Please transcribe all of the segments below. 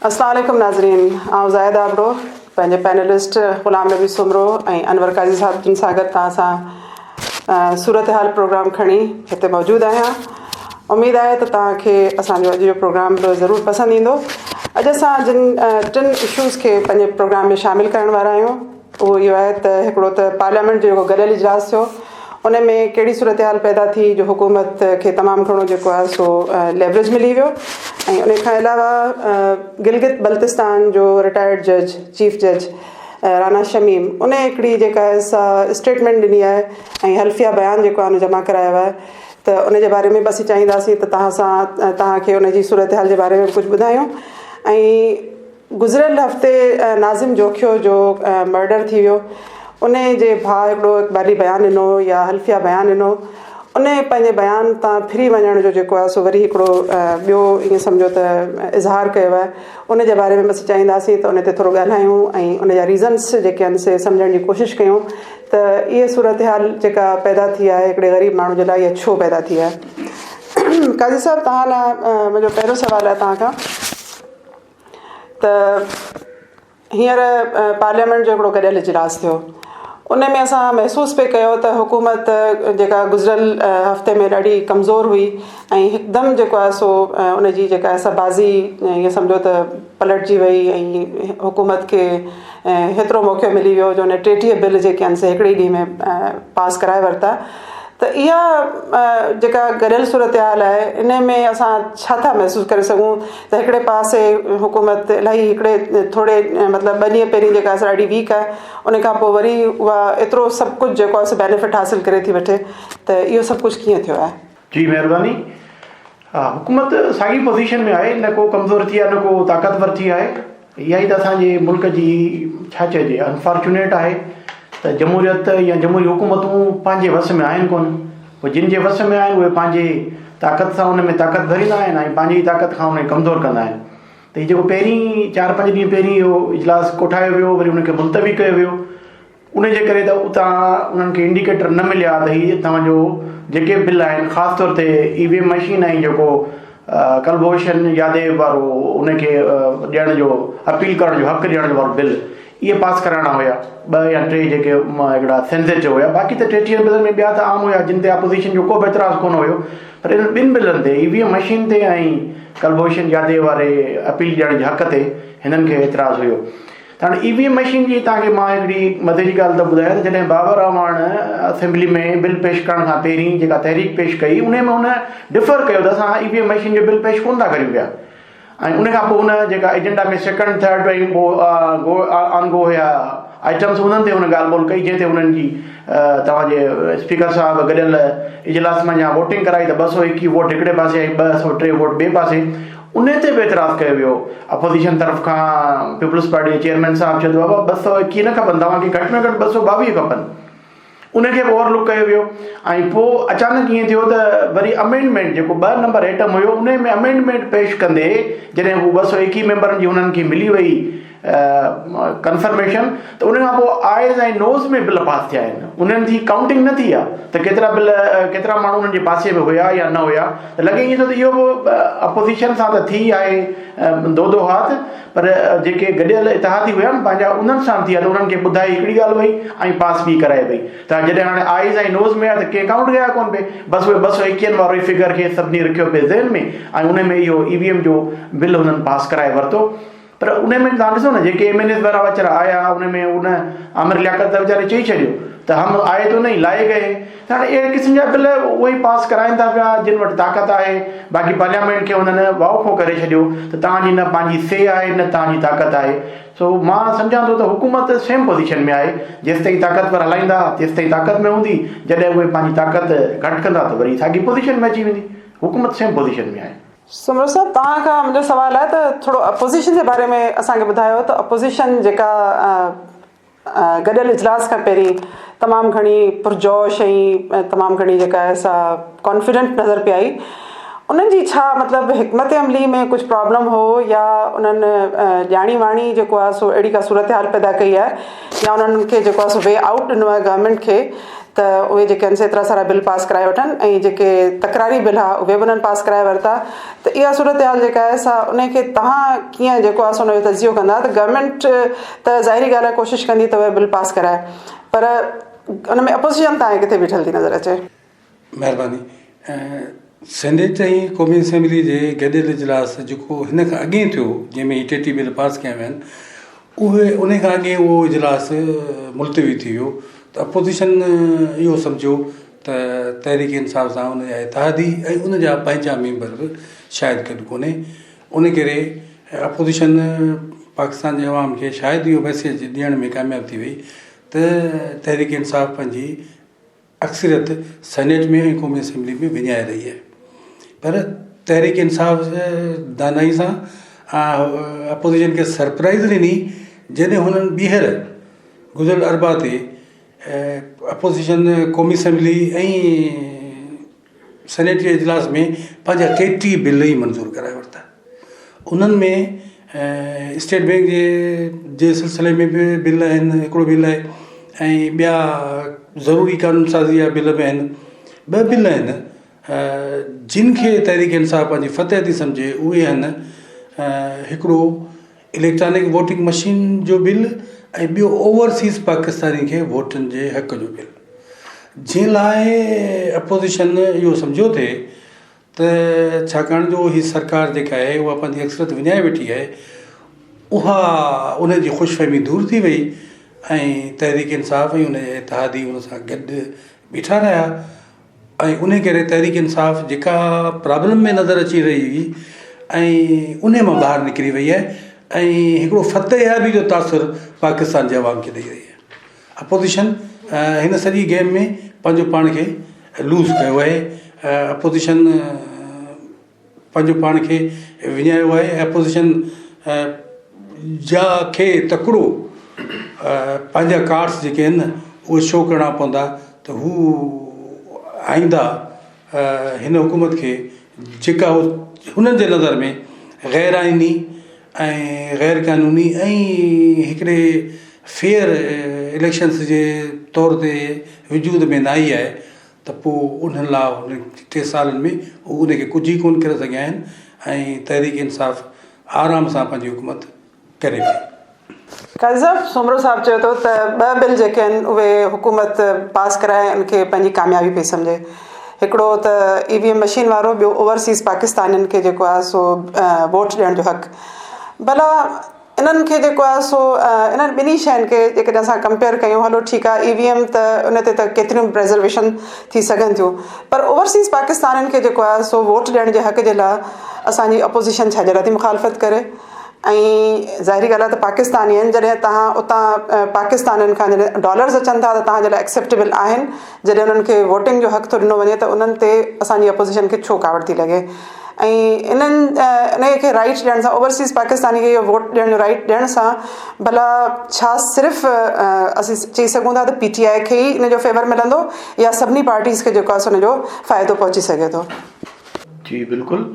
السلام عليڪم ناظرين آئون زاهد آبڙو پنهنجي پينلسٽ غلام نبي سومرو ۽ انور قاضي صاحب جن سان گڏ توهان سان صورتحال پروگرام کڻي هتي موجود آهيان اميد آهي ته توهان کي اسان جو اڄ جو پروگرام به ضرور پسند ايندو اڄ اسان جن ٽن اشوز کي پنهنجي پروگرام ۾ شامل ڪرڻ وارا آهيون اهو اهو آهي ته هڪڙو ته پارليامينٽ جو جيڪو گڏيل اجلاس ٿيو ان ۾ ڪهڙي صورتحال پيدا ٿي جو حڪومت کي تمام گهڻو جيڪو آهي سو ليوريج ملي ويو ۽ ان کان علاوه گلگت بلتستان جو رٽائرڊ جج چيف جج رانا شميم ان هڪڙي جيڪا آهي سا اسٽيٽمينٽ ڏني آهي ۽ حلفيه بيان جيڪو آهي جمع ڪرايو آهي ته ان جي باري ۾ به اسين چاهينداسين ته توهان سان توهان کي ان جي صورتحال جي باري ۾ به ڪجهه ٻڌايون ۽ گذريل هفتي ناظم جوکيو جو مرڊر ٿي ويو ان جي ڀاء هڪڙو اخباري بيان ڏنو يا حلفيه بيان ڏنو ان پنهنجي بيان تان ڦري وڃڻ جو جيڪو آهي سو وري هڪڙو ٻيو ائين سمجهو ته اظهار ڪيو آهي ان جي باري ۾ بس چاهينداسين ته ان تي ٿورو ڳالهايون ۽ ان جا ريزنس جيڪي آهن سي سمجهڻ جي ڪوشش ڪيون ته اهي صورتحال جيڪا پيدا ٿي آهي هڪڙي غريب ماڻهو جي لاء اها ڇو پيدا ٿي آهي قاضي صاحب توهان لاء منهنجو پهريون سوال آهي توهان کان ته هينئر پارليامينٽ جو هڪڙو گڏيل اجلاس ٿيو ان ۾ اسان محسوس پئي ڪيو ته حڪومت جيڪا گذريل هفتي ۾ ڏاڍي ڪمزور هئي ۽ هڪدم جيڪو آهي سو ان جي جيڪا آهي سا بازي ائين سمجهو ته پلٽجي وئي ۽ حڪومت کي هيترو موقعو ملي ويو جو ان 33 بل جيڪي آهن سي هڪڙي ئي ڏينهن ۾ پاس ڪرائي ورتا ته اها جيڪا گڏيل صورتحال آهي ان ۾ اسان ڇا ٿا محسوس ڪري سگهون ته هڪڙي پاسي حڪومت الاهي هڪڙي ٿوري مطلب ٻه ڏينهن پهرين جيڪا سا ڏاڍي ويڪ آهي ان کان پوء وري اها ايترو سڀ ڪجهه جيڪو آهي سو بينيفٽ حاصل ڪري ٿي وٺي ته اهو سڀ ڪجهه ڪيئن ٿيو آهي؟ جي مهرباني. ها حڪومت ساڳي پوزيشن ۾ آهي نه ڪو ڪمزور ٿي آهي نه ڪو طاقتور ٿي آهي اها ئي ته اسان جي ملڪ جي ڇا چئجي انفارچونيٽ آهي ته جمهوريت يا جمهوري حڪومتون پنهنجي وس ۾ آهن ڪونه پوء جن جي وس ۾ آهن اهي پنهنجي طاقت سان ان ۾ طاقت ڀريندا آهن ۽ پنهنجي ئي طاقت کان ان کي ڪمزور ڪندا آهن ته هي جيڪو پهرين چار پنج ڏينهن پهرين اهو اجلاس ڪوٺايو ويو وري ان کي ملتوي ڪيو ويو ان جي ڪري ته اتان انهن کي انڊيڪيٽر نه مليا ته هي توهان جو جيڪي بل آهن خاص طور تي اي وي ايم مشين ۽ جيڪو ڪلڀوشن ياديو وارو ان کي ڏيڻ جو اپيل ڪرڻ جو حق ڏيڻ جو وارو بل اهي پاس ڪرائڻا هيا ٻه يا ٽي جيڪي هڪڙا سينسيٽو هيا باقي ته ٽيٽيهن بلن ۾ ٻيا ته عام هيا جن تي اپوزيشن جو ڪو به اعتراض ڪونه هيو پر انهن ٻن بلن تي اي وي ايم مشين تي ۽ ڪلڀوشن ياديو واري اپيل ڏيڻ جي حق تي هنن کي اعتراض هيو ته هاڻي اي وي ايم مشين جي توهان کي مان هڪڙي مزي جي ڳالهه ٿو ٻڌايان ته جڏهن بابر اعواڻ اسيمبلي ۾ بل پيش ڪرڻ کان پهرين جيڪا تحريڪ پيش ڪئي ان ۾ هن ڊفر ڪيو ته اسان اي وي ايم مشين جو بل پيش ڪونه ٿا ڪريون پيا ۽ ان کان پوء هن جيڪا ايجنڊا ۾ سيڪنڊ ٿرڊ ۽ پوء گو آن گو هيا آئٽمس انهن تي هن ڳالهه ٻولهه ڪئي جنهن تي انهن جي توهان جي اسپيڪر صاحب گڏيل اجلاس منجهان ووٽنگ ڪرائي ته 221 ووٽ هڪڙي پاسي ۽ 203 ووٽ ٻئي پاسي انهي تي به اعتراض ڪيو ويو. اپوزيشن طرف کان پيپلز پارٽي جي چيئرمين صاحب چيو ته بابا 221 نه کپن توهان کي گهٽ ۾ گهٽ 222 کپن. ان کي به اوور لڪ ڪيو ويو ۽ پوء اچانڪ ائين ٿيو ته وري امينڊمينٽ جيڪو ٻه نمبر ايٽم هيو انهي ۾ امينڊمينٽ پيش ڪندي جڏهن هو 221 ميمبرن جي انهن کي ملي وئي ڪنفرميشن ته ان کان پوء آئيز ۽ نوز ۾ بل پاس ٿيا آهن انهن جي ڪائونٽنگ نه ٿي آهي ته ڪيترا بل ڪيترا ماڻهو انهن جي پاسي ۾ هيا يا نه هيا ته لڳي ائين ٿو ته اهو به اپوزيشن سان ته ٿي آهي دو دو هاٿ پر جيڪي گڏيل اتحادي هيا نه پنهنجا انهن سان ٿي آهي ته انهن کي ٻڌائي هڪڙي ڳالهه وئي ۽ پاس ٻي ڪرائي وئي ته جڏهن هاڻي آئيز ۽ نوز ۾ آهي ته ڪنهن ڪائونٽ ڪيا ڪونه پئي بس اهي 221 وارو ئي فگر کي سڀني رکيو پئي ذهن ۾ ۽ ان ۾ اهو اي وي ايم جو بل هنن پاس ڪرائي ورتو پر انهي ۾ توهان ڏسو نه جيڪي ايم اين ايز وارا ويچارا آيا ان ۾ ان عامر لياقت ته ويچاري چئي ڇڏيو ته هم آئي تو نهين لائي گئي ته هاڻي اهڙي قسم جا بل اهي ئي پاس ڪرائين ٿا پيا جن وٽ طاقت آهي باقي پارليامينٽ کي انهن واؤکو ڪري ڇڏيو ته توهان جي نه پنهنجي سي آهي نه توهان جي طاقت آهي سو مان سمجهان ٿو ته حڪومت سيم پوزيشن ۾ آهي جيستائين طاقتور هلائيندا تيستائين طاقت ۾ هوندي جڏهن اهي پنهنجي طاقت گهٽ ڪندا ته وري ساڳي پوزيشن ۾ اچي ويندي حڪومت سيم پوزيشن ۾ آهي. سومرو صاحب توهان کان منهنجو سوال آهي ته ٿورو اپوزيشن جي باري ۾ اسان کي ٻڌايو ته اپوزيشن جيڪا گڏيل اجلاس کان پهرين تمام گهڻي پرجوش ۽ تمام گهڻي جيڪا آهي سا ڪانفيڊنٽ نظر پئي آئي انهن جي ڇا مطلب حڪمت عملي ۾ ڪجهه پرابلم هو يا انهن ڄاڻي واڻي جيڪو آهي سو اهڙي ڪا صورتحال پيدا ڪئي آهي يا انهن کي جيڪو آهي سو وي آئوٽ ڏنو آهي گورنمينٽ کي. ته اهي جيڪي آهن سي ايترا سارا بل پاس ڪرائي وٺن ۽ جيڪي تڪراري بل ها اهي به انهن پاس ڪرائي ورتا ته اها صورتحال جيڪا آهي سا ان کي توهان ڪيئن جيڪو آهي سو ان جو تجزيو ڪندا ته گورنمينٽ ته ظاهري ڳالهه آهي ڪوشش ڪندي ته اهي بل پاس ڪرائي پر ان ۾ اپوزيشن توهان کي ڪٿي بيٺل ٿي نظر اچي؟ مهرباني سينيٽ ۽ قومي اسيمبلي جي گڏيل اجلاس جيڪو هن کان اڳي ٿيو جنهن ۾ هي ٽي ٽي بل پاس ڪيا ويا آهن اهي ان کان اڳي اهو اجلاس ملتوي ٿي ويو ته اپوزيشن اهو سمجهيو ته تحريڪ انصاف سان ان جا اتحادي ۽ ان جا پنهنجا ميمبر به شايد گڏ ڪونهي ان ڪري اپوزيشن پاڪستان جي عوام کي شايد اهو ميسيج ڏيڻ ۾ ڪامياب ٿي وئي ته تحريڪ انصاف پنهنجي اڪثريت سينيٽ ۾ ۽ قومي اسيمبلي ۾ وڃائي رهي آهي پر تحريڪ انصاف دانائي سان اپوزيشن کي سرپرائز ڏني جڏهن هنن ٻيهر گذريل اربع تي اپوزيشن قومي اسيمبلي ۽ سينيٽ جي اجلاس ۾ پنهنجا ٽي ٽي بل ئي منظور ڪرائي ورتا انهن ۾ اسٽيٽ بينڪ جي جي سلسلي ۾ به بل آهن هڪڙو بل آهي ۽ ٻيا ضروري قانون سازي جا بل به آهن ٻه بل آهن جن کي تحريڪ انصاف پنهنجي فتح ٿي سمجهي اهي آهن هڪڙو اليڪٽرانڪ ووٽنگ مشين جو بل ۽ ٻيو اوورسيز پاڪستاني کي ووٽن جي حق جو بل جنهن لاء اپوزيشن اهو سمجهيو ٿي ته ڇاڪاڻ جو هي سرڪار جيڪا آهي اها پنهنجي اڪثريت وڃائي ويٺي آهي اها ان جي خوش فهمي دور ٿي وئي ۽ تحريڪ انصاف ۽ ان جا اتحادي ان سان گڏ بيٺا رهيا ۽ ان ڪري تحريڪ انصاف جيڪا پرابلم ۾ نظر اچي رهي هئي ۽ ان مان ٻاهر نڪري وئي آهي ۽ هڪڙو فتحيابي جو تاثر پاڪستان جي عوام کي ڏئي رهي آهي اپوزيشن هن سڄي گيم ۾ پنهنجو پاڻ کي لوز ڪيو آهي اپوزيشن پنهنجو پاڻ کي وڃايو آهي اپوزيشن جا کي تڪڙو پنهنجا ڪارڊس جيڪي آهن اهي شو ڪرڻا پوندا ته هو آئنده هن حڪومت کي جيڪا هنن جي نظر ۾ غير آئيني ۽ غير قانوني ۽ هڪڙي فيئر اليڪشنس جي طور تي وجود ۾ نه آئي آهي ته پوء انهن لاء هن ٽي سالن ۾ هو ان کي ڪجهه ئي ڪونه ڪري سگهيا آهن ۽ تحريڪ انصاف آرام سان پنهنجي حڪومت ڪري پئي. قاضي صاحب سومرو صاحب چيو ٿو ته ٻه بل جيڪي آهن اهي حڪومت پاس ڪرائي ان کي پنهنجي ڪاميابي پئي سمجهي هڪڙو ته اي وي ايم مشين وارو ٻيو اوورسيز پاڪستانين کي جيڪو آهي سو ووٽ ڏيڻ جو حق ڀلا انهن کي جيڪو آهي سو انهن ٻنهي شين کي جيڪڏهن اسان ڪمپيئر ڪيون هلو ٺيڪ آهي اي وي ايم ته ان تي ته ڪيتريون ريزرويشن ٿي سگهن ٿيون پر اوورسيز پاڪستانين کي جيڪو آهي سو ووٽ ڏيڻ جي حق جي لاء اسان جي اپوزيشن ڇا جي لاء ٿي مخالفت ڪري ۽ ظاهري ڳالهه آهي ته پاڪستاني آهن جڏهن توهان اتان پاڪستانين کان جڏهن ڊالرز اچن ٿا ته توهان جي لاء ايڪسيپٽيبل آهن جڏهن انهن کي ووٽنگ جو حق ٿو ڏنو وڃي ته انهن تي اسان جي اپوزيشن کي ڇو ڪاوڙ ٿي لڳي ۽ انهن انهي کي رائيٽ ڏيڻ سان اوورسيز پاڪستاني کي اهو ووٽ ڏيڻ جو رائيٽ ڏيڻ سان ڀلا ڇا صرف اسين چئي سگهون ٿا ته پي ٽي آء کي ئي ان جو فيور ملندو يا سڀني پارٽيز کي جيڪو آهي سو ان جو فائدو پهچي سگهي ٿو. جي بلڪل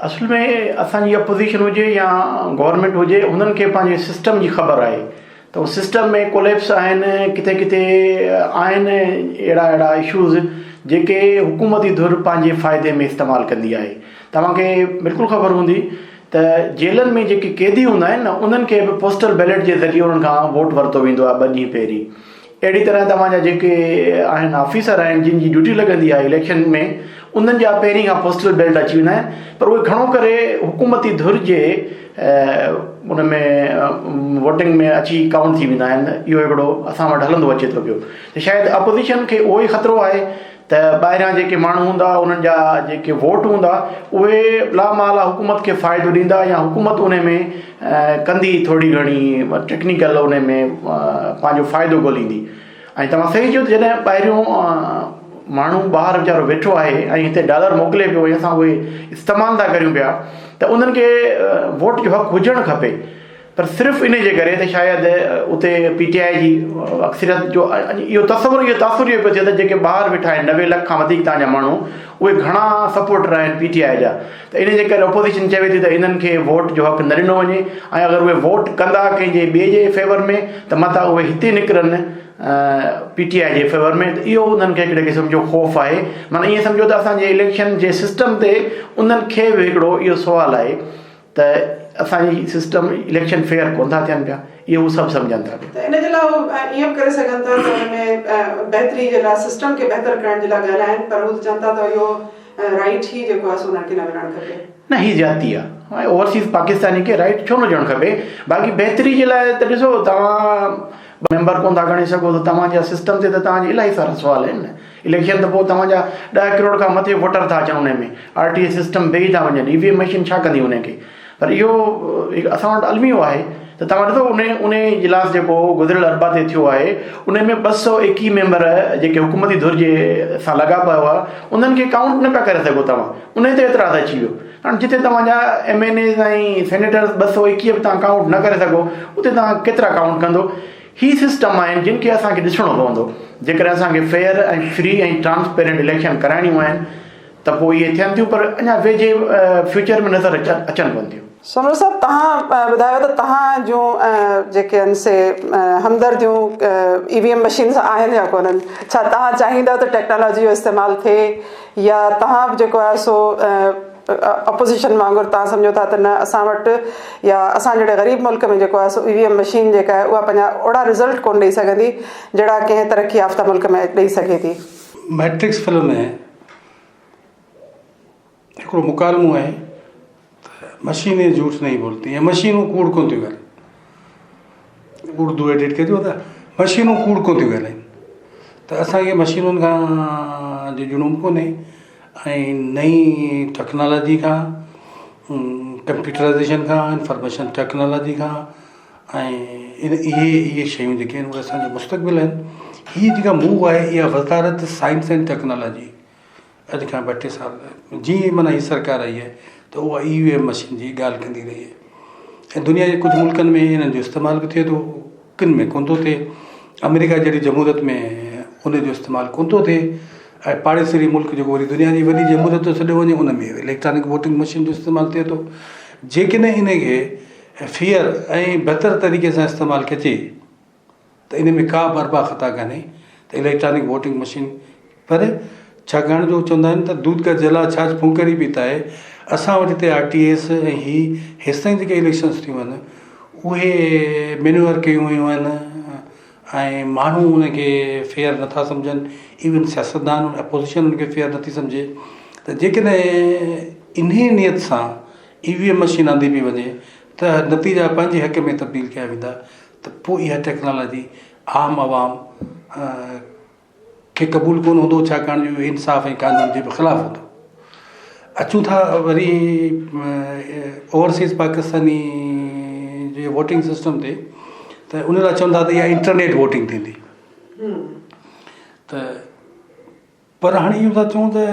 اصل ۾ اسان جي اپوزيشن هجي يا گورنمينٽ هجي انهن کي پنهنجي سسٽم جي خبر آهي ته اهو سسٽم ۾ ڪوليپس آهن ڪٿي ڪٿي آهن اهڙا اهڙا اشوز جيڪي حڪومتي ڌر پنهنجي فائدي ۾ استعمال ڪندي آهي توهان کي بلڪل خبر هوندي ته جيلن ۾ جيڪي قيدي هوندا آهن نه انهن کي به پوسٽل بيلٽ جي ذريعي انهن کان ووٽ ورتو ويندو آهي ٻه ڏينهن پهرين اهڙي طرح توهان جا جيڪي آهن آفيسر آهن جن جي ڊيوٽي لڳندي آهي اليڪشن ۾ انهن جا پهرين کان پوسٽل بيلٽ اچي ويندا آهن پر اهي گهڻو ڪري حڪومتي ڌر جي ان ۾ ووٽنگ ۾ اچي ڪائونٽ ٿي ويندا آهن اهو هڪڙو اسان وٽ هلندو اچي ٿو پيو ته شايد اپوزيشن کي اهو ئي خطرو آهي ته ٻاهريان جيڪي ماڻهو هوندا انهن جا جيڪي ووٽ هوندا اهي لامحاله حڪومت کي فائدو ڏيندا يا حڪومت ان ۾ ڪندي ٿوري گهڻي ٽيڪنيڪل ان ۾ پنهنجو فائدو ڳوليندي ۽ توهان صحيح چيو ته جڏهن ٻاهريون ماڻهو ٻاهر ويچارو ويٺو آهي ۽ هتي ڊالر موڪلي پيو ۽ اسان اهي استعمال ٿا ڪريون پيا ته انهن کي ووٽ جو حق هجڻ کپي. پر صرف انهي جي ڪري ته شايد اتي پي ٽي آء جي اڪثريت جو اهو تصور اهو تاثر اهو پيو ٿئي ته جيڪي ٻاهر ويٺا آهن 90 لک کان وڌيڪ تان جا ماڻهو اهي گهڻا سپورٽر آهن پي ٽي آء جا ته انهي جي ڪري اپوزيشن چوي ٿي ته انهن کي ووٽ جو حق نه ڏنو وڃي ۽ اگر اهي ووٽ ڪندا ڪنهن جي ٻئي جي فيور ۾ ته متان اهي هتي نڪرن پي ٽي آء جي فيور ۾ ته اهو انهن کي هڪڙي قسم جو خوف آهي معنيٰ ائين سمجهو ته اسان جي اليڪشن جي سسٽم تي انهن کي به هڪڙو اهو سوال آهي ته اسان جي سسٽم اليڪشن فيئر ڪونه ٿا ٿين پيا اهو هو سڀ سمجهن ٿا پيا. ته ان جي لاء هو ائين به ڪري سگهن ٿا ته ان ۾ بهتري جي لاء سسٽم کي بهتر ڪرڻ جي لاء ڳالهائن پر هو ته چون ٿا ته اهو رائيٽ ئي جيڪو آهي سو انهن کي نه ملڻ کپي. نه هي زيادتي آهي اوورسيز پاڪستاني کي رائيٽ ڇو نه هجڻ کپي باقي بهتري جي لاء ته ڏسو توهان ميمبر ڪونه ٿا ڳڻي سگهو ته توهان جا سسٽم تي ته توهان جا الاهي سارا سوال آهن نه اليڪشن ته پوء توهان جا ڏهه ڪروڙ کان مٿي ووٽر ٿا اچن انهي ۾ آر ٽي اي سسٽم ويهي ٿا وڃن اي وي ايم مشين ڇا ڪندي انهي کي پر اهو هڪ اسان وٽ الميو آهي ته توهان ڏسو انهي انهي اجلاس جيڪو گذريل اربع تي ٿيو آهي انهي ۾ 221 ميمبر جيڪي حڪومتي ڌر جي سان لڳا پيا هئا انهن کي ڪائونٽ نه پيا ڪري سگهو توهان انهي تي اعتراض اچي ويو هاڻ جتي توهان جا ايم اين ايز ۽ سينيٽرز 221 به توهان ڪائونٽ نه ڪري سگهو اتي توهان ڪيترا ڪائونٽ ڪندو هي سسٽم آهن جن کي اسان کي ڏسڻو پوندو جيڪڏهن اسان کي فيئر ۽ فري ۽ ٽرانسپيرنٽ اليڪشن ڪرائڻيون آهن ته پوء اهي ٿين ٿيون پر اڃا ويجهي فيوچر ۾ نظر اچن ڪون ٿيون. سومرو صاحب توهان ٻڌايو ته توهان جون جيڪي آهن سي همدرديون اي وي ايم مشين سان آهن يا ڪونهن ڇا توهان چاهيندا ته ٽيڪنالاجي جو استعمال ٿئي يا توهان به جيڪو آهي سو اپوزيشن وانگر توهان سمجهو ٿا ته نه اسان وٽ يا اسان جهڙي غريب ملڪ ۾ جيڪو آهي سو اي وي ايم مشين جيڪا آهي اها پنهنجا اوڙا رزلٽ ڪونه ڏئي سگهندي جهڙا ڪنهن ترقي يافته ملڪ ۾ ڏئي سگهي ٿي. ميٽرڪس فلم ۾ هڪڙو مڪالمو آهي ته مشينين جهوٺ نهين بولتي ۽ مشينون ڪوڙ ڪونه ٿيون ڳالهائين اردو ايڊٽ ڪجو ته مشينون ڪوڙ ڪونه ٿيون ڳالهائين ته اسانکي مشينن کان ڊڄڻو به ڪونهي ۽ نئين ٽيڪنالاجي کان ڪمپيوٽرائيزيشن کان انفارميشن ٽيڪنالاجي کان ۽ اهي اهي شيون جيڪي آهن اهي اسانجو مستقبل آهن هي جيڪا موو آهي اها وزارت سائنس اينڊ ٽيڪنالاجي اڄ کان ٻه ٽي سال جيئن معنيٰ هي سرڪار آئي آهي ته اها اي وي ايم مشين جي ڳالهه ڪندي رهي آهي ۽ دنيا جي ڪجهه ملڪن ۾ انهن جو استعمال به ٿئي ٿو ڪن ۾ ڪونه ٿو ٿئي. آمريڪا جهڙي جمهوريت ۾ ان جو استعمال ڪونه ٿو ٿئي ۽ پاڙيسري ملڪ جيڪو وري دنيا جي وڏي جمهوريت ٿو سڏيو وڃي ان ۾ اليڪٽرانڪ ووٽنگ مشين جو استعمال ٿئي ٿو. جيڪڏهن ان کي فيئر ۽ بهتر طريقي سان استعمال ڪجي ته ان ۾ ڪا به اربع خطا ڪانهي ته اليڪٽرانڪ ووٽنگ مشين پر ڇاڪاڻ جو چوندا آهن ته دودھ ڪا جلا ڇاڇ ڦونڪ ڪر ئي پيتا هي اسان وٽ هتي آر ٽي ايس ۽ هي هيستائين جيڪي اليڪشنس ٿيون آهن اهي مينوئر ڪيون ويون آهن ۽ ماڻهو ان کي فيئر نٿا سمجهن ايون سياستدان اپوزيشن ان کي فيئر نٿي سمجهي ته جيڪڏهن انهي نيت سان اي وي ايم مشين آندي پئي وڃي ته نتيجا پنهنجي حق ۾ تبديل ڪيا ويندا ته پوء اها ٽيڪنالاجي عام عوام کي قبول ڪونه هوندو ڇاڪاڻ جو اهو انصاف ۽ قانون جي به خلاف هوندو. اچون ٿا وري اوورسيز پاڪستاني جي ووٽنگ سسٽم تي ته ان لاء چون ٿا ته اها انٽرنيٽ ووٽنگ ٿيندي ته پر هاڻي اهو ٿا چون ته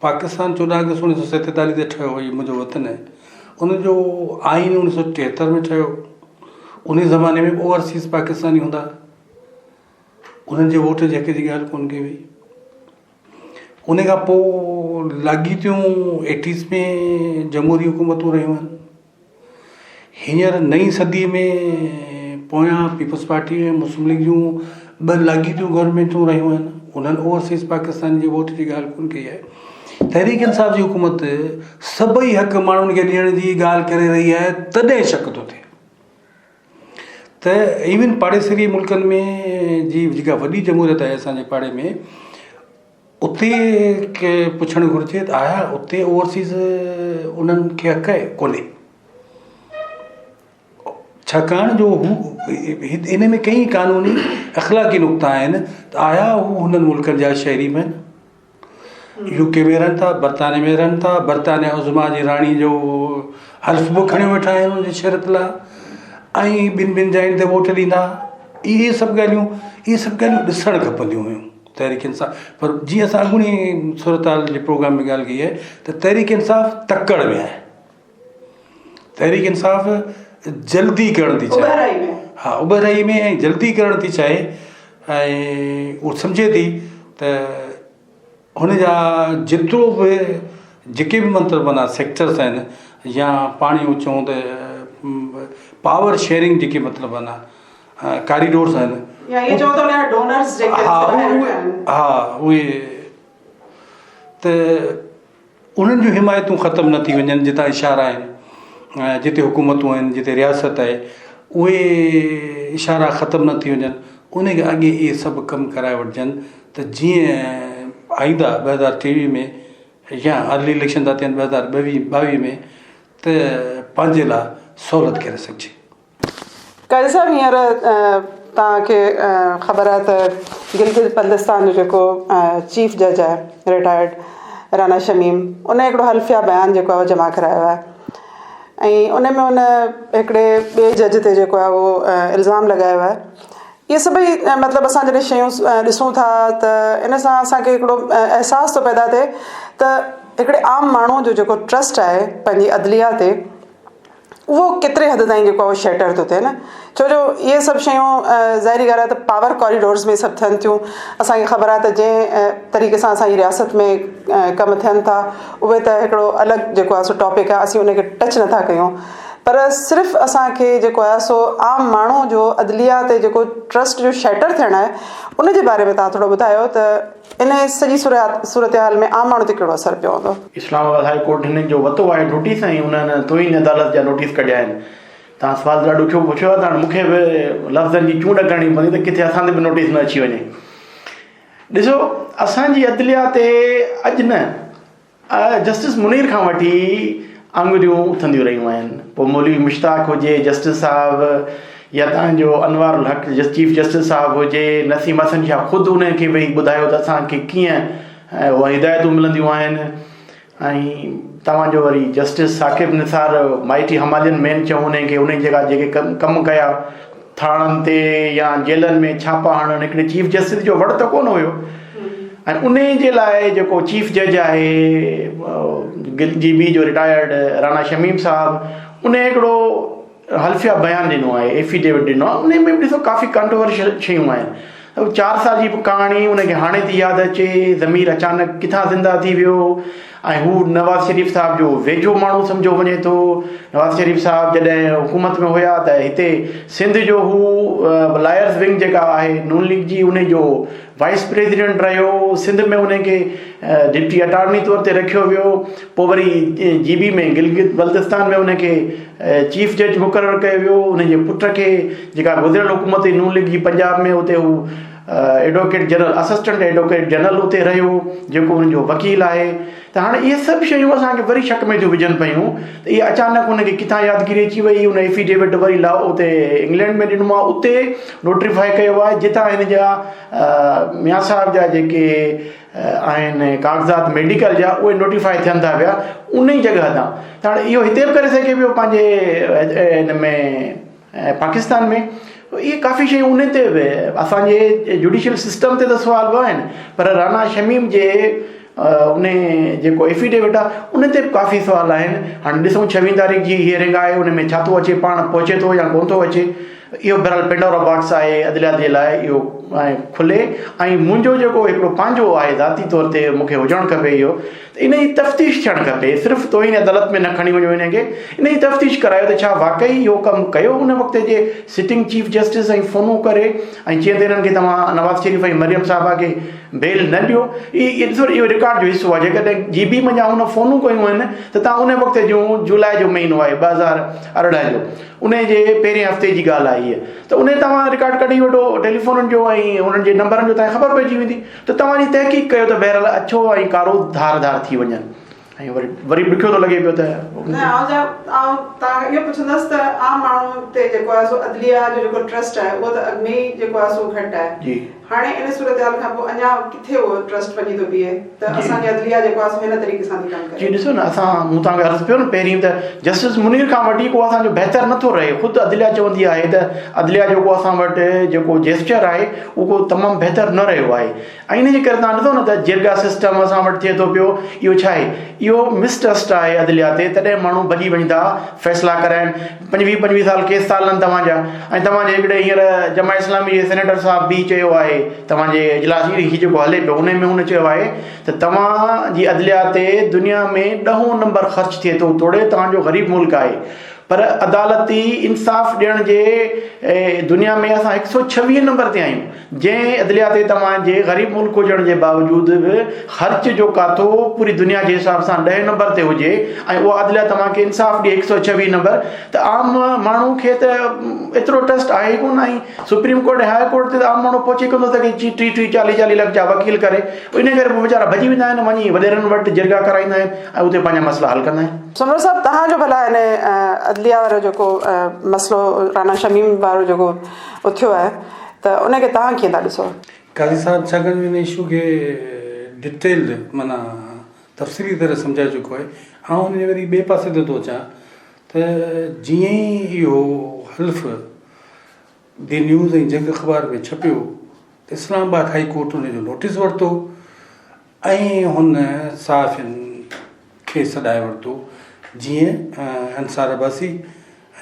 پاڪستان 14 اگست 1947 تي ٺهيو هي منهنجو وطن آهي ان جو آئين 1973 ۾ ٺهيو ان زماني ۾ به اوورسيز پاڪستاني هوندا انهن جي ووٽ جي حق جي ڳالهه ڪونه ڪئي وئي. ان کان پوء لاڳيتيون ايٽيز ۾ جمهوري حڪومتون رهيون آهن. هينئر نئين صدي ۾ پويان پيپلز پارٽي ۽ مسلم ليگ جون ٻه لاڳيتيون گورنمينٽون رهيون آهن. انهن اوورسيز پاڪستان جي ووٽ جي ڳالهه ڪونه ڪئي آهي. تحريڪ انصاف جي حڪومت سڀئي حق ماڻهن کي ڏيڻ جي ڳالهه ڪري رهي آهي تڏهن شڪ ٿو ٿئي. ته ايون پاڙيسري ملڪن ۾ جي جيڪا وڏي جمهوريت آهي اسان جي پاڙي ۾ اتي کي پڇڻ گهرجي ته آيا اتي اوورسيز انهن کي حق آهي ڪونهي ڇاڪاڻ جو هو ان ۾ ڪئي قانوني اخلاقي نقطا آهن ته آيا هو هنن ملڪن جا شهري به آهن يو ڪي ۾ رهن ٿا، برطانيه ۾ رهن ٿا، برطانيه عظميٰ جي راڻي جو حلف به کڻيو ويٺا آهن ان جي شرط لاء ۽ ٻن ٻن جاين تي ووٽ ڏيندا اهي سڀ ڳالهيون اهي سڀ ڳالهيون ڏسڻ کپنديون هيون تحريڪ انصاف پر جيئن اسان اڳوڻي صورتحال جي پروگرام ۾ ڳالهه ڪئي آهي ته تحريڪ انصاف تڪڙ ۾ آهي تحريڪ انصاف جلدي ڪرڻ ٿي چاهي. ها اٻهرائي ۾ ۽ جلدي ڪرڻ ٿي چاهي ۽ اهو سمجهي ٿي ته هن جا جيترو به جيڪي به مطلب معنيٰ سيڪٽرس آهن يا پاڻ اهو چئون ته پاور شيئرنگ جيڪي مطلب معنيٰ ڪاريڊورس آهن يا ائين چئون ته ان جا ڊونرس جيڪي ها ها اهي ته انهن جون حمايتون ختم نه ٿي وڃن جتان اشارا آهن جتي حڪومتون آهن جتي رياست آهي اهي اشارا ختم نه ٿي وڃن ان کان اڳي اهي سڀ ڪم ڪرائي وٺجن ته جيئن آئنده 2023 ۾ يا ارلي اليڪشن ٿا ٿين 2022 ۾ ته پنهنجي لاء سهولت ڪري سگهجي. قاضي صاحب هينئر توهان کي خبر آهي ته گلگت بلتستان جو جيڪو چيف جج آهي رٽائرڊ رانا شميم ان هڪڙو حلفيه بيان جيڪو آهي جمع ڪرايو آهي ۽ ان ۾ ان هڪڙي ٻئي جج تي جيڪو آهي اهو الزام لڳايو آهي اهي سڀئي مطلب اسان جڏهن شيون ڏسون ٿا ته ان سان اسان کي هڪڙو احساس ٿو پيدا ٿئي ته هڪڙي عام ماڻهو جو جيڪو ٽرسٽ آهي پنهنجي عدليه تي اهو ڪيتري حد تائين جيڪو آهي شيٽر ٿو ٿئي نه ڇو جو اهي سڀ شيون ظاهري ڳالهه آهي ته پاور ڪاريڊورز ۾ سڀ ٿين ٿيون اسانکي خبر آهي ته جنهن طريقي سان اسانجي رياست ۾ ڪم ٿين ٿا اهي ته هڪڙو الڳ جيڪو آهي سو ٽاپڪ آهي اسين ان کي ٽچ نٿا ڪيون پر صرف اسانکي جيڪو آهي سو عام ماڻهو جو عدليه تي جيڪو ٽرسٽ جو شيٽر ٿيڻ آهي ان جي باري ۾ تهان ٿورو ٻڌايو ته انهيء سڄي صورتحال ۾ عام ماڻهو تي ڪهڙو اثر پيو هوندو؟ اسلام آباد هاء ڪورٽ هنن جو وتو آهي نوٽيس ۽ انهن توهين عدالت جا نوٽيس ڪڍيا آهن. توهان سوال ڏاڍو ڏکيو پڇيو آهي ته هاڻي مون کي به لفظن جي چونڊ ڪرڻي پوندي ته ڪٿي اسان تي به نوٽيس نه اچي وڃي. ڏسو اسان جي عدليه تي اڄ نه جسٽس منير کان وٺي آڱريون اٿنديون رهيون آهن پوء مولوي مشتاق هجي جسٽس صاحب يا تان جو انوار الحق چيف جسٽس صاحب هجي نسيم حسن شاهه خود ان کي ويهي ٻڌايو ته اسان کي ڪيئن اها هدايتون ملنديون آهن ۽ توهان جو وري justice Saqib Nisar mighty Himalayan man چئون ان کي ان جيڪا جيڪي ڪم ڪيا ٿاڻن تي يا جيلن ۾ ڇاپا هڻڻ هڪڙي چيف جسٽس جو وڙ ته ڪونه هيو ۽ انهي جي لاء جيڪو چيف جج آهي جي بي جو رٽائرڊ رانا شميم صاحب ان هڪڙو حلفيه بيان ڏنو آهي ايفيڊيوٽ ڏنو آهي ان ۾ به ڏسو ڪافي ڪانٽروورشل شيون آهن چار سال جي ڪهاڻي ان کي هاڻي ٿي ياد اچي ضمير اچانڪ ڪٿان زنده ٿي ويو ۽ هو نواز شريف صاحب جو ويجهو ماڻهو سمجهيو وڃي ٿو نواز شريف صاحب جڏهن حڪومت ۾ هيا ته هتي سنڌ جو هو لائرز ونگ جيڪا آهي نون ليگ جي ان جو وائيس پريزيڊنٽ رهيو سنڌ ۾ ان کي ڊپٽي اٽارني طور تي رکيو ويو پوء وري جي بي ۾ گلگت بلتستان ۾ ان کي چيف جج مقرر ڪيو ويو ان جي پٽ کي جيڪا گذريل حڪومت هئي نون ليگ جي پنجاب ۾ اتي هو advocate general assistant advocate general اتي رهيو جيڪو ان جو وڪيل آهي ته هاڻي اهي سڀ شيون اسان کي وري شڪ ۾ ٿيون وجهن پيون ته اهي اچانڪ ان کي ڪٿان يادگيري اچي وئي ان افيڊيوٽ وري لا اتي انگلينڊ ۾ ڏنو آهي اتي نوٽيفائي ڪيو آهي جتان هن جا ميان صاحب جا جيڪي آهن ڪاغذات ميڊيڪل جا اهي نوٽيفائي ٿين ٿا پيا ان ئي جڳهه تان ته هاڻي اهو هتي به ڪري سگهي پيو پنهنجي هن ۾ پاڪستان ۾ اهي ڪافي شيون ان تي به اسانجي جوڊيشل سسٽم تي ته سوال به آهن پر رانا شميم جي ان جيڪو افيڊيوٽ آهي ان تي به ڪافي سوال آهن هاڻي ڏسون ڇويهه تاريخ جي هيئرنگ آهي ان ۾ ڇا ٿو اچي پاڻ پهچي ٿو يا ڪون ٿو اچي اهو بهرحال پينڊورا باڪس آهي عدليات جي لاء اهو کلي ۽ منهنجو جيڪو هڪڙو پنهنجو آهي ذاتي طور تي مون کي هجڻ کپي اهو ته ان جي تفتيش ٿيڻ کپي صرف توهين عدالت ۾ نه کڻي وڃو ان کي ان جي تفتيش ڪرايو ته ڇا واقعي اهو ڪم ڪيو ان وقت جي سٽنگ چيف جسٽس ۽ فونون ڪري ۽ چين ته انهن کي توهان نواز شريف ۽ مريم صاحبه کي بيل نه ڏيو اهو ڏسو اهو رڪارڊ جو حصو آهي جيڪڏهن جي بي منجهان هن فونون ڪيون آهن ته توهان ان وقت جون جولاء جو مهينو آهي 2018 جو انهي جي پهرين هفتي جي ڳالهه آهي هيء ته انهي توهان رڪارڊ ڪڍي وٺو ٽيليفونن جو ۽ انهن جي نمبرن جو توهان کي خبر پئجي ويندي ته توهان جي تحقيق ڪيو ته بهرحال اڇو ۽ ڪارو ڌار ڌار ٿي وڃن ۽ وري وري ڏکيو ٿو لڳي پيو ته نه آئون جا آئون توهان کان اهو پڇندس ته عام ماڻهو تي جيڪو آهي سو عدليه جو جيڪو ٽرسٽ آهي اهو ته اڳ ۾ ئي جيڪو آهي سو گهٽ آهي جي. هاڻي ان صورتحال کان پوء اڃا ڪٿي اهو ٽرسٽ وڃي ٿو بيهي ته اسان جي عدليه جيڪو آهي سو هن طريقي سان ٿي ڪم ڪري. جي ڏسو نه اسان مون توهان کي عرض ڪيو نه پهرين ته جسٽس منير کان وٺي ڪو اسان جو بهتر نٿو رهي خود عدليه چوندي آهي ته عدليه جيڪو اسان وٽ جيڪو جيسچر آهي اهو ڪو تمام بهتر نه رهيو آهي ۽ ان جي ڪري توهان ڏسو نه ته جرگا سسٽم اسان وٽ ٿئي ٿو پيو اهو ڇا آهي اهو مس ٽرسٽ آهي عدليا تي تڏهن ماڻهو ڀڄي وڃن ٿا فيصلا ڪرائن پنجويهه پنجويهه سال ڪيس ٿا هلن توهان جا ۽ توهان جي هڪڙي هينئر جماعت اسلامي جي سينيٽر صاحب به چيو آهي توهان جي اجلاس هي جيڪو هلي پيو ان ۾ هن چيو آهي ته توهان جي عدليا تي دنيا ۾ ڏهون نمبر خرچ ٿئي ٿو توڙي توهان جو غريب ملڪ آهي پر عدالتي انصاف ڏيڻ جي دنيا ۾ اسان هڪ سو ڇويهه نمبر تي آهيون جنهن عدليه تي توهان جي غريب ملڪ هجڻ جي باوجود به خرچ جو ڪاٿو پوري دنيا جي حساب سان ڏهين نمبر تي هجي ۽ اها عدليه توهان کي انصاف ڏئي هڪ سو ڇويهه نمبر ته عام ماڻهو کي ته ايترو ٽرسٽ آهي ئي ڪونه ۽ سپريم ڪورٽ ۽ هاء ڪورٽ تي ته عام ماڻهو پهچي ڪونه ٿو سگهي چي ٽيهه ٽيهه چاليهه چاليهه لک جا وڪيل ڪري ان ڪري پوء ويچارا ڀڄي ويندا آهن وڃي وڏيرن وٽ جرڳا ڪرائيندا آهن ۽ اتي پنهنجا مسئلا حل ڪندا آهن. سومرو صاحب توهان جو ڀلا ان عدليه وارو جيڪو مسئلو رانا شميم وارو جيڪو اٿيو آهي ته ان کي توهان ڪيئن ٿا ڏسو؟ قاضي صاحب ڇاڪاڻ جو ان اشو کي ڊيٽيلڊ معنيٰ تفصيلي طرح سمجهائي چڪو آهي آئون ان جي وري ٻئي پاسي تي ٿو اچان ته جيئن ئي اهو حلف the news ۽ جنگ اخبار ۾ ڇپيو ته اسلام آباد هائي ڪورٽ ان جو نوٽيس ورتو ۽ هن صحافين کي سڏائي ورتو جيئن انصار عباسي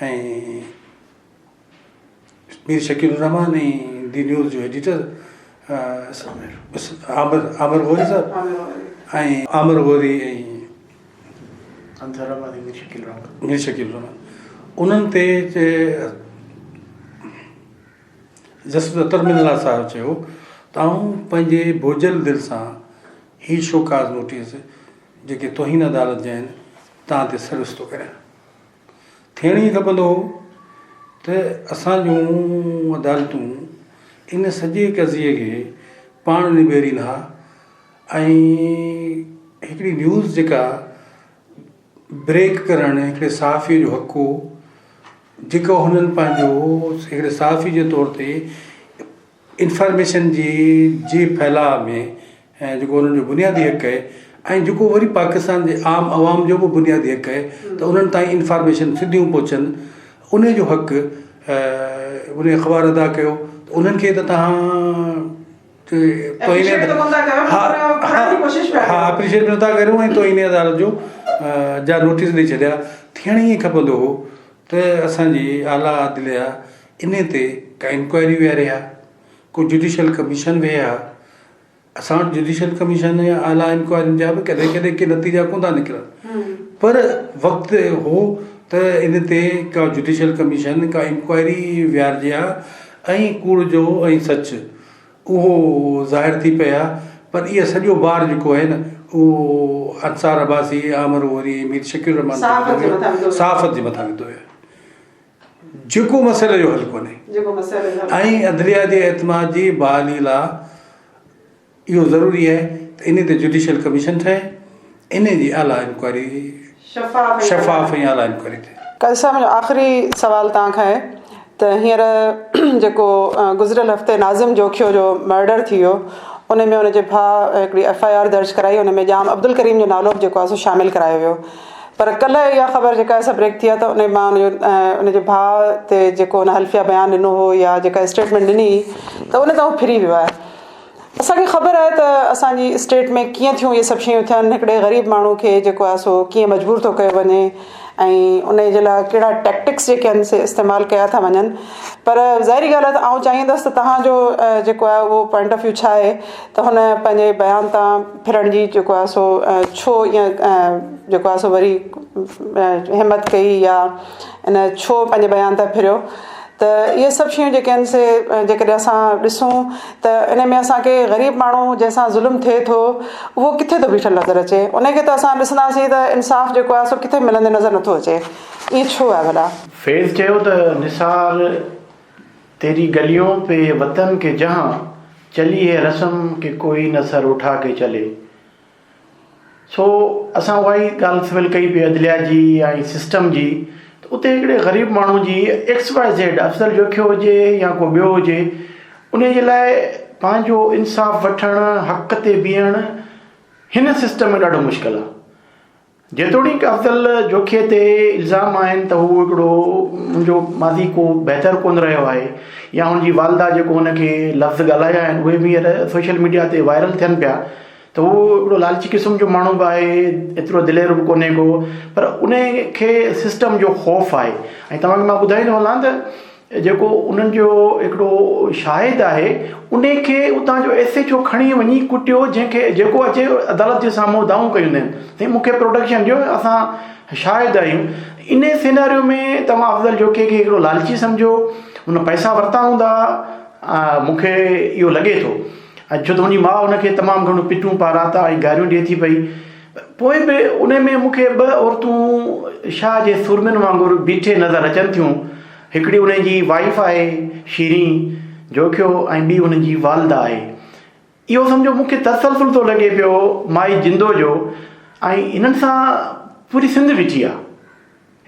۽ مير شڪيل الرحمان ۽ the news جو ايڊيٽر عامر عامر غوري صاحب ۽ عامر غوري ۽ مير شڪيل الرحمان مير شڪيل الرحمان انهن تي جسٽس اطهر من الله صاحب چيو ته آئون پنهنجي بوجهل دل سان هي شوڪاز نوٽيس جيڪي توهين عدالت جا آهن تان تي سروس ٿو ڪريان ٿيڻ ائين کپندو هو ته اسان جون عدالتون ان سڄي قضيي کي پاڻ نبيرين ها ۽ هڪڙي نيوز جيڪا بريڪ ڪرڻ هڪڙي صحافي جو حق هو جيڪو هنن پنهنجو هڪڙي صحافي جي طور تي انفارميشن جي جي ڦهلاء ۾ ۽ جيڪو انهن جو بنيادي حق آهي ۽ جيڪو وري پاڪستان جي عام عوام جو به بنيادي حق آهي ته انهن تائين انفارميشن سڌيون پهچن ان جو حق ان اخبار ادا ڪيو ته انهن کي ته تهان ها اپريشيٽ به نٿا ڪريون ۽ توهين عدالت جو جا نوٽيس ڏئي ڇڏيا ٿيڻ ائين کپندو هو ته اسان جي اعليٰ عدليه انهي تي ڪا انڪوائري ويهاري ها، ڪو جڊيشل ڪميشن ويهي ها. اسان وٽ جڊيشل ڪميشن يا اعليٰ انڪوائرين جا به ڪڏهن ڪڏهن ڪي نتيجا ڪونه ٿا نڪرن پر وقت هو ته ان تي ڪا جڊيشل ڪميشن ڪا انڪوائري ويهارجي ها ۽ ڪوڙ جو ۽ سچ اهو ظاهر ٿي پئي ها پر اهو سڄو بار جيڪو آهي نه اهو انصار عباسي، عامر غوري ۽ مير شڪيل الرحمان تي وڌو ويو، صحافت جي مٿان وڌو ويو. جيڪو مسئلي جو حل ڪونهي ۽ عدليه جي اعتماد جي بحالي لا اهو ضروري آهي ته انهي تي جڊيشل ڪميشن ٺهي انهي جي اعليٰ انڪوائري شفاف ۽ اعليٰ انڪوائري ٿئي. قاضي صاحب منهنجو آخري سوال توهان کان آهي ته هينئر جيڪو گذريل هفتي ناظم جوکيو جو مرڊر ٿي ويو ان ۾ ان جي ڀاء هڪڙي ايف I R درج ڪرائي ان ۾ ڄام عبدالڪريم جو نالو به جيڪو آهي سو شامل ڪرايو ويو پر ڪلهه اها خبر جيڪا آهي سا بريڪ ٿي آهي ته ان مان ان جو ان جي ڀاء تي جيڪو ان حلفيه بيان ڏنو هو يا جيڪا اسٽيٽمينٽ ڏني هئي ته ان تان هو ڦري ويو آهي اسان کي خبر آهي ته اسان جي اسٽيٽ ۾ ڪيئن ٿيون اهي سڀ شيون ٿين هڪڙي غريب ماڻهو کي جيڪو آهي سو ڪيئن مجبور ٿو ڪيو وڃي ۽ ان جي لاء ڪهڙا ٽيڪٽڪس جيڪي آهن سي استعمال ڪيا ٿا وڃن پر ظاهري ڳالهه آهي ته آئون چاهيندس ته توهان جو جيڪو آهي اهو پوائنٽ آف ويو ڇا آهي ته هن پنهنجي بيان تان ڦرڻ جي جيڪو آهي سو ڇو ائين جيڪو آهي سو وري همت ڪئي يا ان ڇو پنهنجي بيان تان ڦريو ته اهي سڀ شيون جيڪي آهن سي جيڪڏهن اسان ڏسون ته ان ۾ اسان کي غريب ماڻهو جنهن سان ظلم ٿئي ٿو اهو ڪٿي ٿو بيٺل نظر اچي ان کي ته اسان ڏسنداسين ته انصاف جيڪو آهي سو ڪٿي ملندي نظر نٿو اچي ائين ڇو آهي ڀلا؟ فيض چيو ته نثار تيري گليون پي وطن ڪي جهان چلي هي رسم ڪي ڪوئي نه سر اٺا ڪي چلي. سو اسان اها ئي ڳالهه سول ڪئي پئي عدليا جي ۽ سسٽم جي ته اتي هڪڙي غريب ماڻهو جي X Y Z Afzal Jokhio هجي يا ڪو ٻيو هجي ان جي لاء پنهنجو انصاف وٺڻ، حق تي بيهڻ هن سسٽم ۾ ڏاڍو مشڪل آهي. جيتوڻيڪ افضل جوکيي تي الزام آهن ته هو هڪڙو هن جو ماضي ڪو بهتر ڪونه رهيو آهي يا هن جي والده جيڪو هن کي لفظ ڳالهايا آهن اهي به هينئر سوشل ميڊيا تي وائرل ٿين پيا ته هو هڪڙو لالچي قسم جو ماڻهو به آهي ايترو دلير به ڪونهي ڪو پر ان کي سسٽم جو خوف آهي ۽ توهان کي مان ٻڌائيندو هلان ته جيڪو انهن جو هڪڙو شاهد آهي انهي کي اتان جو ايس ايڇ او کڻي وڃي ڪٽيو جنهن کي جيڪو اچي عدالت جي سامهون دانهون ڪيون اٿن سائين مون کي پروٽيڪشن ڏيو اسان شاهد آهيون انهي سيناريو ۾ توهان افضل جوکي کي هڪڙو لالچي سمجهو هن پئسا ورتا هوندا مون کي اهو لڳي ٿو ۽ ڇو ته هن جي ماء هن کي تمام گهڻو پٽون پاراتا ۽ گاريون ڏئي ٿي پئي پوء به انهي ۾ مون کي ٻه عورتون شاهه جي سورمين وانگر بيٺي نظر اچن ٿيون هڪڙي انهي جي وائيف آهي شيرين جوکيو ۽ ٻي ان جي والده آهي. اهو سمجهو مون کي تسلسل ٿو لڳي پيو مائي جندو جو ۽ هنن سان پوري سنڌ ويٺي آ.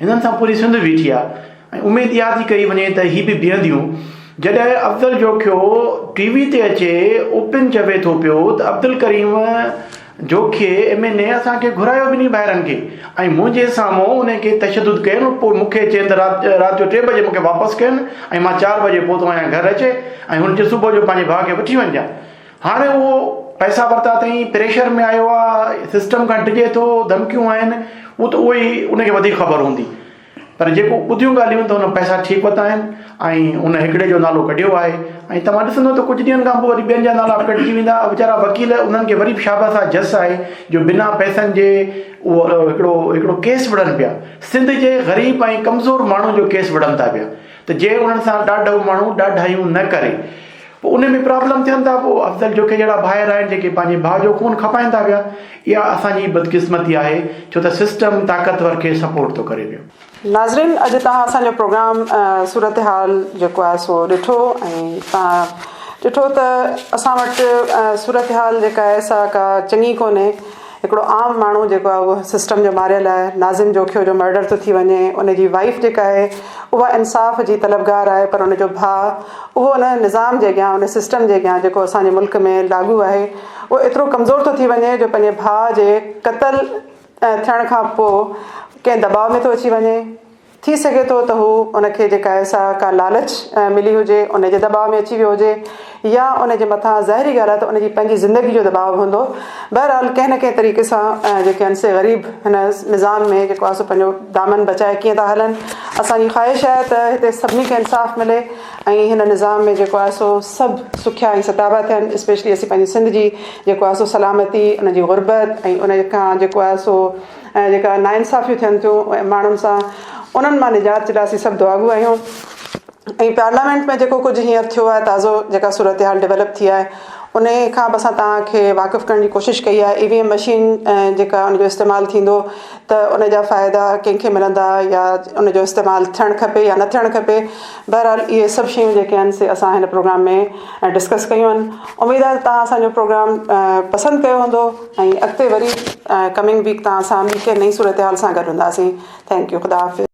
هنن سان پوري سنڌ ويٺي آ ۽ اميد اها ٿي ڪئي وڃي ته هي به بيهنديون. جڏهن افضل جوکيو ٽي وي تي اچي اوپن چوي ٿو پيو ته عبدالڪريم جوکي ايم اين اي اسان کي گهرايو ٻنهي ڀائرن کي ۽ منهنجي سامهون انهي کي تشدد ڪين پوء مون کي چين ته رات رات جو ٽي بجي مون کي واپس ڪين ۽ مان چار بجي پهتو آهيان گهر اچي ۽ هن چيو صبح جو پنهنجي ڀاء کي وٺي وڃجان هاڻي اهو پئسا ورتا اٿئي پريشر ۾ آيو آهي سسٽم کان ڊڄي ٿو ڌمڪيون آهن اهو ته اهو ئي ان کي وڌيڪ خبر هوندي پر جيڪو ٻڌيون ڳالهيون ته هن پئسا ٺيڪ ورتا آهن ۽ ان هڪڙي جو نالو ڪڍيو آهي ۽ توهان ڏسندو ته ڪجهه ڏينهن کان پوء وري ٻين جا نالا به ڪڍجي ويندا ويچارا وڪيل انهن کي وري به شابس آهي جس آهي جو بنا پئسن جي اهو هڪڙو هڪڙو ڪيس وڙهن پيا سنڌ جي غريب ۽ ڪمزور ماڻهن جو ڪيس وڙهن ٿا پيا ته جي انهن سان ڏاڍو ماڻهو ڏاڍايون نه ڪري پوء ان ۾ پرابلم ٿين ٿا پوء افضل جوکي جهڙا ڀائر آهن جيڪي پنهنجي ڀاء جو خون کپائين ٿا پيا اها اسان جي بدقسمتي آهي ڇو ته سسٽم طاقتور کي سپورٽ ٿو ڪري پيو. ناظرين اڄ توهان اسان جو پروگرام صورتحال جيڪو آهي سو ڏٺو ۽ توهان ڏٺو ته اسان وٽ صورتحال جيڪا آهي سا ڪا چڱي ڪونهي هڪڙو عام ماڻهو جيڪو آهي اهو سسٽم جو ماريل آهي ناظم جوکيو جو مرڊر ٿو ٿي وڃي ان جي وائيف جيڪا آهي اها انصاف جي طلبگار آهي پر ان جو ڀاء اهو ان نظام جي اڳيان ان سسٽم جي اڳيان جيڪو اسان جي ملڪ ۾ لاڳو آهي اهو ايترو ڪمزور ٿو ٿي وڃي جو پنهنجي ڀاء جي قتل ٿيڻ کان پوء ڪنهن دٻاء ۾ ٿو اچي وڃي ٿي سگهي ٿو ته هو ان کي جيڪا آهي سا ڪا لالچ ملي هجي ان جي دٻاء ۾ اچي ويو هجي يا ان جي مٿان ظاهري ڳالهه آهي ته ان جي پنهنجي زندگي جو دٻاء به هوندو بهرحال ڪنهن نه ڪنهن طريقي سان جيڪي آهن سي غريب هن نظام ۾ جيڪو آهي سو پنهنجو دامن بچائي ڪيئن ٿا هلن اسان جي خواهش آهي ته هتي سڀني کي انصاف ملي ۽ هن نظام ۾ جيڪو آهي سو سڀ سکيا ۽ ستابا ٿين اسپيشلي اسين پنهنجي سنڌ جي جيڪو آهي سو سلامتي ان جي غربت ۽ ان کان جيڪو آهي سو ۽ جيڪا ناانصافيون ٿين ٿيون ماڻهن سان انهن مان نجات جي لاء اسين سڀ دعاگو آهيون ۽ پارليامينٽ ۾ جيڪو ڪجهه هينئر ٿيو آهي تازو جيڪا صورتحال ڊيولپ ٿي آهي ان کان به اسان توهان کي واقف ڪرڻ جي ڪوشش ڪئي آهي اي وي ايم مشين جيڪا ان جو استعمال ٿيندو ته ان جا فائدا ڪنهن کي ملندا يا ان جو استعمال ٿيڻ کپي يا نه ٿيڻ کپي بهرحال اهي سڀ شيون جيڪي آهن سي اسان هن پروگرام ۾ ڊسڪس ڪيون آهن اميد آهي ته توهان اسان جو پروگرام پسند ڪيو هوندو ۽ اڳتي وري ڪمنگ ويڪ توهان سان ٻي ڪنهن نئين صورتحال سان گڏ هونداسين thank you خدا حافظ.